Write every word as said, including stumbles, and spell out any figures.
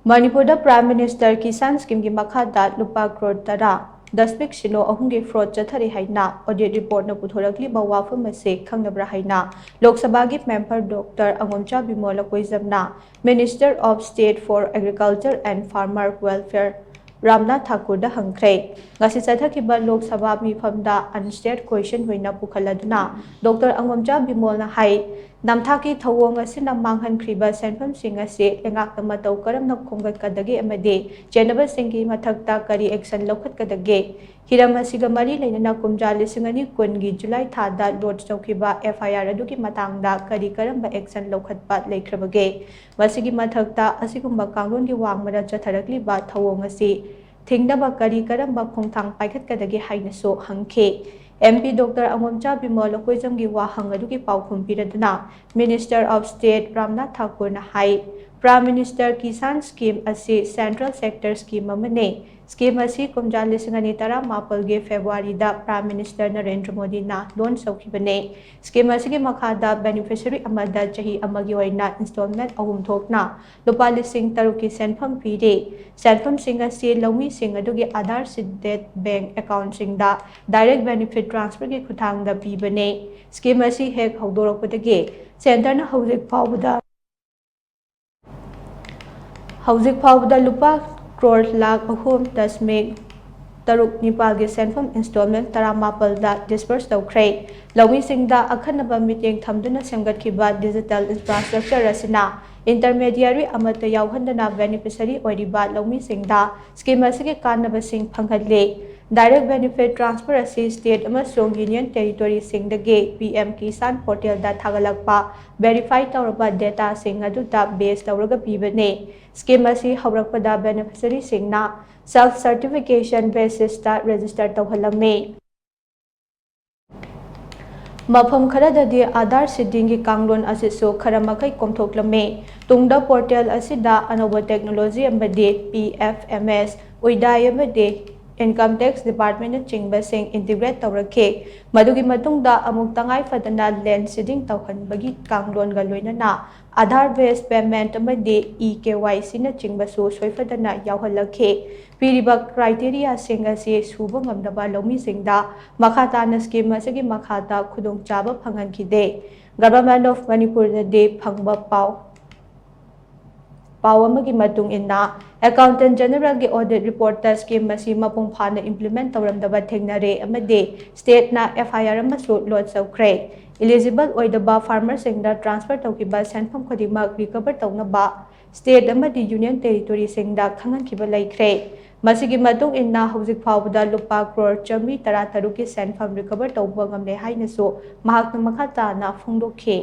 ꯃꯅꯤꯄꯨꯔꯗ Prime Minister Kisan Scheme ꯒꯤ ꯃꯈꯥꯗ ꯂꯨꯄꯥ ꯀ꯭ꯔꯣꯔ ꯇꯔꯥ ꯗꯁꯃꯤꯛ ꯁꯤꯅꯣ ꯑꯍꯨꯝꯒꯤ fraud ꯆꯠꯊꯔꯤ ꯍꯥꯏꯅ audit report ꯅ ꯄꯨꯊꯣꯔꯛꯂꯤꯕ ꯋꯥꯐꯝ ꯑꯁꯤ ꯈꯪꯅꯕ꯭ꯔꯥ ꯍꯥꯏꯅ ꯂꯣꯛ ꯁꯚꯥꯒꯤ member Doctor ꯑꯉꯣꯝꯆꯥ Bimol ꯂꯀꯣꯏꯖꯝꯅ Minister of State for Agriculture and Farmer Welfare Ramnath ꯊꯥꯀꯨꯔꯗ ꯍꯪꯈ꯭ꯔꯦ꯫ ꯉꯁꯤ ꯆꯠꯊꯈꯤꯕ ꯂꯣꯛ ꯁꯚꯥ ꯃꯤꯐꯝꯗ unstate question ꯑꯣꯏꯅ ꯄꯨꯈꯠꯂꯗꯨꯅ Doctor ꯑꯉꯣꯝꯆꯥ ꯕꯤꯃꯣꯜꯅ ꯍꯥꯏ, ꯅꯝꯊꯥꯛꯀꯤ ꯊꯧꯑꯣꯡ ꯑꯁꯤꯅ ꯃꯥꯡꯍꯟꯈ꯭ꯔꯤꯕ ꯁꯦꯟꯐꯝꯁꯤꯡ ꯑꯁꯤ ꯂꯩꯉꯥꯛꯅ ꯃꯇꯧ ꯀꯔꯝꯅ ꯈꯣꯝꯒꯠꯀꯗꯒꯦ ꯑꯃꯗꯤ ꯆꯦꯟꯅꯕꯁꯤꯡꯒꯤ ꯃꯊꯛꯇ ꯀꯔꯤ action ꯂꯧꯈꯠꯀꯗꯒꯦ? ꯍꯤꯔꯝ ꯑꯁꯤꯒ ꯃꯔꯤ ꯂꯩꯅꯅ ꯀꯨꯝꯖꯥ ꯂꯤꯁꯤꯡ ꯑꯅꯤ ꯀꯨꯟꯒꯤ ꯖꯨꯂꯥꯏ ꯊꯥꯗ lodge ꯇꯧꯈꯤꯕ F I R ꯑꯗꯨꯒꯤ ꯃꯇꯥꯡꯗ ꯀꯔꯤ ꯀꯔꯝꯕ action ꯂꯧꯈꯠꯄ ꯂꯩꯈ꯭ꯔꯕꯒꯦ? ꯃꯁꯤꯒꯤ ꯃꯊꯛꯇ ꯑꯁꯤꯒꯨꯝꯕ ꯀꯥꯡꯂꯣꯟꯒꯤ ꯋꯥꯡꯃꯗ ꯆꯠꯊꯔꯛꯂꯤꯕ ꯊꯧꯑꯣꯡ ꯑꯁꯤ ꯊꯤꯡꯅꯕ ꯀꯔꯤ ꯀꯔꯝꯕ ꯈꯣꯡꯊꯥꯡ ꯄꯥꯏꯈꯠꯀꯗꯒꯦ ꯍꯥꯏꯅꯁꯨ ꯍꯪꯈꯤ꯫ M P Doctor ꯑꯉꯣꯝꯆꯥ ꯕꯤꯃꯣꯜ ꯂꯀꯣꯏꯖꯝꯒꯤ ꯋꯥꯍꯪ ꯑꯗꯨꯒꯤ ꯄꯥꯎꯈꯨꯝ ꯄꯤꯔꯗꯨꯅ Minister of State Ramnath ꯊꯥꯀꯨꯔꯅ high, Prime Minister Kisan Scheme ꯑꯁꯤ central sector scheme ꯑꯃꯅꯤ꯫ Scheme ꯑꯁꯤ ꯀꯨꯝꯖꯥ ꯂꯤꯁꯤꯡ ꯑꯅꯤ ꯇꯔꯥꯃꯥꯄꯜꯒꯤ Februaryꯗ Prime Minister ꯅꯔꯦꯟꯗ꯭ꯔ ꯃꯣꯗꯤꯅ launch ꯇꯧꯈꯤꯕꯅꯤ꯫ Scheme ꯑꯁꯤꯒꯤ ꯃꯈꯥꯗ beneficiary ꯑꯃꯗ ꯆꯍꯤ ꯑꯃꯒꯤ ꯑꯣꯏꯅ installment ꯑꯍꯨꯝ ꯊꯣꯛꯅ ꯂꯨꯄꯥ ꯂꯤꯁꯤꯡ ꯇꯔꯨꯛꯀꯤ ꯁꯦꯟꯐꯝ ꯄꯤꯔꯤ꯫ ꯁꯦꯟꯐꯝꯁꯤꯡ ꯑꯁꯤ ꯂꯧꯃꯤꯁꯤꯡ ꯑꯗꯨꯒꯤ Aadhaar seeded bank accountꯁꯤꯡꯗ direct benefit transferꯒꯤ ꯈꯨꯠꯊꯥꯡꯗ ꯄꯤꯕꯅꯤ꯫ Scheme ꯑꯁꯤ ꯍꯦꯛ ꯍꯧꯗꯣꯔꯛꯄꯗꯒꯤ centreꯅ ꯍꯧꯖꯤꯛ ꯐꯥꯎꯕꯗ ꯍꯧꯖꯤꯛ ꯐꯥꯎꯕꯗ ꯂꯨꯄꯥ ꯀ꯭ꯔꯣꯔ ꯂꯥꯈ ꯑꯍꯨꯝ ꯗꯁꯃꯤꯛ ꯇꯔꯨꯛ ꯅꯤꯄꯥꯜꯒꯤ ꯁꯦꯟꯐꯝ installment ꯇꯔꯥꯃꯥꯄꯜꯗ disburse ꯇꯧꯈ꯭ꯔꯦ꯫ ꯂꯧꯃꯤꯁꯤꯡꯗ ꯑꯈꯟꯅꯕ ꯃꯤꯠꯌꯦꯡ ꯊꯝꯗꯨꯅ ꯁꯦꯝꯒꯠꯈꯤꯕ digital infrastructure ꯑꯁꯤꯅ intermediary ꯑꯃꯠꯇ ꯌꯥꯎꯍꯟꯗꯅ beneficiary ꯑꯣꯏꯔꯤꯕ ꯂꯧꯃꯤꯁꯤꯡꯗ scheme ꯑꯁꯤꯒꯤ ꯀꯥꯟꯅꯕꯁꯤꯡ ꯐꯪꯍꯜꯂꯤ꯫ Direct benefit transfer ꯑꯁꯤ state ꯑꯃꯁꯨꯡ union territoryꯁꯤꯡꯗꯒꯤ P M Kisan portalꯗ ꯊꯥꯒꯠꯂꯛꯄ verify ꯇꯧꯔꯕ dataꯁꯤꯡ ꯑꯗꯨꯗ base ꯇꯧꯔꯒ ꯄꯤꯕꯅꯤ꯫ Scheme ꯑꯁꯤ ꯍꯧꯔꯛꯄꯗ beneficiaryꯁꯤꯡꯅ self certification basisꯇ register ꯇꯧꯍꯜꯂꯝꯃꯤ꯫ ꯃꯐꯝ ꯈꯔꯗꯗꯤ Aadhaar seedingꯒꯤ ꯀꯥꯡꯂꯣꯟ ꯑꯁꯤꯁꯨ ꯈꯔ ꯃꯈꯩ ꯀꯣꯝꯊꯣꯛꯂꯝꯃꯤ꯫ ꯇꯨꯡꯗ portal ꯑꯁꯤꯗ ꯑꯅꯧꯕ technology ꯑꯃꯗꯤ P F M S, UIDAI ꯑꯃꯗꯤ Income Tax Department ꯅꯆꯤꯡꯕꯁꯤꯡ integrate ꯇꯧꯔꯛꯈꯤ꯫ ꯃꯗꯨꯒꯤ ꯃꯇꯨꯡꯗ ꯑꯃꯨꯛ ꯇꯉꯥꯏ ꯐꯗꯅ land ceding ꯇꯧꯍꯟꯕꯒꯤ ꯀꯥꯡꯂꯣꯟꯒ ꯂꯣꯏꯅꯅ Aadhaar based payment ꯑꯃꯗꯤ E K Y C ꯅꯆꯤꯡꯕꯁꯨ ꯁꯣꯏꯐꯗꯅ ꯌꯥꯎꯍꯜꯂꯛꯈꯤ꯫ ꯄꯤꯔꯤꯕ criteriaꯁꯤꯡ ꯑꯁꯤ ꯁꯨꯕ ꯉꯝꯗꯕ ꯂꯧꯃꯤꯁꯤꯡꯗ ꯃꯈꯥ ꯇꯥꯅ scheme ꯑꯁꯤꯒꯤ ꯃꯈꯥꯗ ꯈꯨꯗꯣꯡꯆꯥꯕ ꯐꯪꯍꯟꯈꯤꯗꯦ꯫ Government of ꯃꯅꯤꯄꯨꯔꯗꯗꯤ ꯐꯪꯕ ꯄꯥꯎ ꯄꯥꯎ ꯑꯃꯒꯤ ꯃꯇꯨꯡ ꯏꯟꯅ, Accountant Generalꯒꯤ audit reportꯇ scheme ꯑꯁꯤ ꯃꯄꯨꯡ ꯐꯥꯅ implement ꯇꯧꯔꯝꯗꯕ ꯊꯦꯡꯅꯔꯦ ꯑꯃꯗꯤ stateꯅ F I R ꯑꯃꯁꯨ lodge ꯇꯧꯈ꯭ꯔꯦ꯫ Eligible ꯑꯣꯏꯗꯕ farmerꯁꯤꯡꯗ transfer ꯇꯧꯈꯤꯕ ꯁꯦꯟꯐꯝ ꯈꯨꯗꯤꯡꯃꯛ recover ꯇꯧꯅꯕ state ꯑꯃꯗꯤ union territoryꯁꯤꯡꯗ ꯈꯪꯍꯟꯈꯤꯕ ꯂꯩꯈ꯭ꯔꯦ꯫ ꯃꯁꯤꯒꯤ ꯃꯇꯨꯡ ꯏꯟꯅ ꯍꯧꯖꯤꯛ ꯐꯥꯎꯕꯗ ꯂꯨꯄꯥ ꯀ꯭ꯔꯣꯔ ꯆꯥꯃꯔꯤ ꯇꯔꯥꯇꯔꯨꯛꯀꯤ ꯁꯦꯟꯐꯝ recover ꯇꯧꯕ ꯉꯝꯂꯦ ꯍꯥꯏꯅꯁꯨ ꯃꯍꯥꯛꯅ ꯃꯈꯥ ꯇꯥꯅ ꯐꯣꯡꯗꯣꯛꯈꯤ꯫